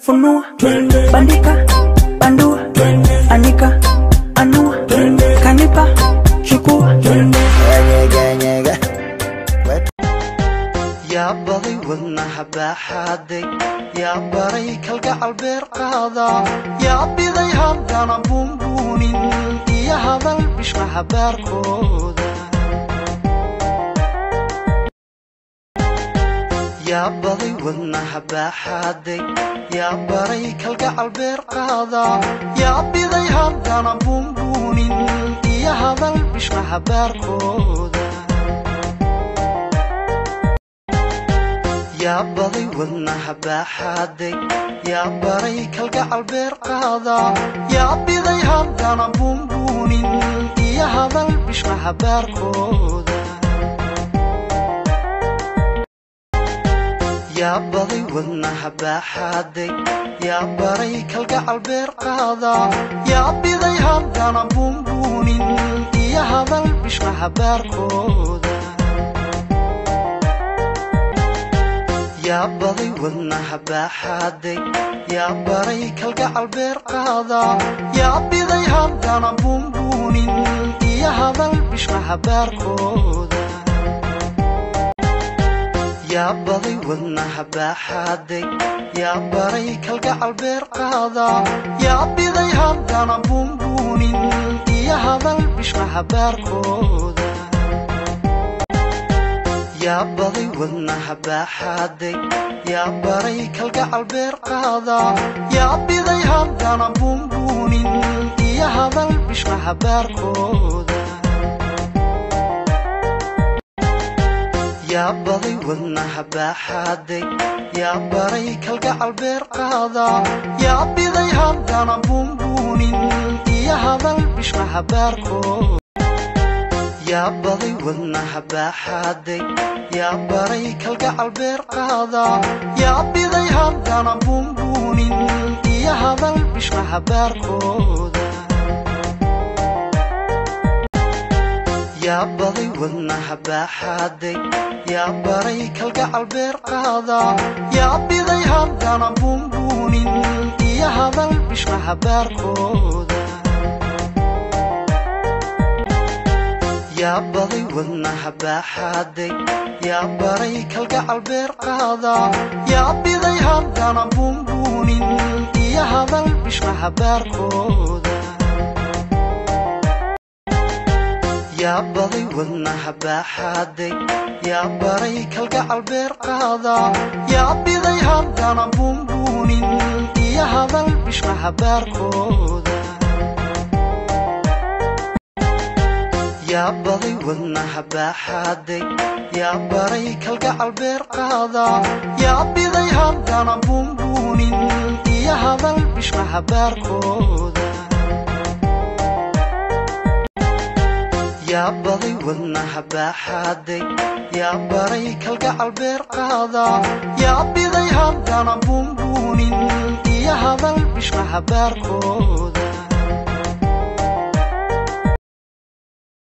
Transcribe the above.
Funua, bandika, bandua, anika, anua, kanipa, chukua. Nyege, nyege. Yaa baday wadnaha baaxaaday, yaa baray kalgacal beer qaada, yaa biday haddana buunbuunin iyo hadal bishmaha baarkooda. Yaa baday wadnaha baaxaaday, yaa baray kalgacal beer qaada, yaa biday haddana buunbuunin iyo hadal bishmaha baarkooda. Yaa baday wadnaha baaxaaday, yaa baray kalgacal beer qaada, yaa biday haddana buunbuunin iyo hadal bishmaha baarkooda. Yaa baday wadnaha baaxaaday, yaa baray kalgacal beer qaada, yaa biday haddana buunbuunin iyo hadal bishmaha baarkooda. Yaa baday wadnaha baaxaaday, yaa baray kalgacal beer qaada, yaa biday haddana buunbuunin iyo hadal bishmaha baarkooda. Yaa baday wadnaha baaxaaday, yaa baray kalgacal beer qaada, yaa biday haddana buunbuunin iyo hadal bishmaha baarkooda. Yaa baday wadnaha baaxaaday, yaa baray kalgacal beer qaada, yaa biday haddana buunbuunin iyo hadal bishmaha baarkooda. Yaa baday wadnaha baaxaaday, yaa baray kalgacal beer qaada, yaa biday haddana buunbuunin iyo hadal bishmaha baarkooda. Yaa baday wadnaha baaxaaday, yaa baray kalgacal beer qaada, yaa biday haddana buunbuunin iyo hadal bishmaha baarkooda. Yaa baday wadnaha baaxaaday, yaa baray kalgacal beer qaada, yaa biday haddana buunbuunin iyo hadal bishmaha baarkooda. Yaa baday wadnaha baaxaaday, yaa baray kalgacal beer qaada, yaa biday haddana buunbuunin iyo hadal bishmaha baarkooda. Yaa baday wadnaha baaxaaday, yaa baray kalgacal beer qaada, yaa biday haddana buunbuunin iyo hadal bishmaha baarkooda. Yaa baday wadnaha baaxaaday, yaa baray kalgacal beer qaada, yaa biday haddana buunbuunin iyo hadal bishmaha baarkooda. Yaa baday wadnaha baaxaaday, yaa baray kalgacal beer qaada, yaa biday haddana buunbuunin iyo hadal bishmaha baarkooda.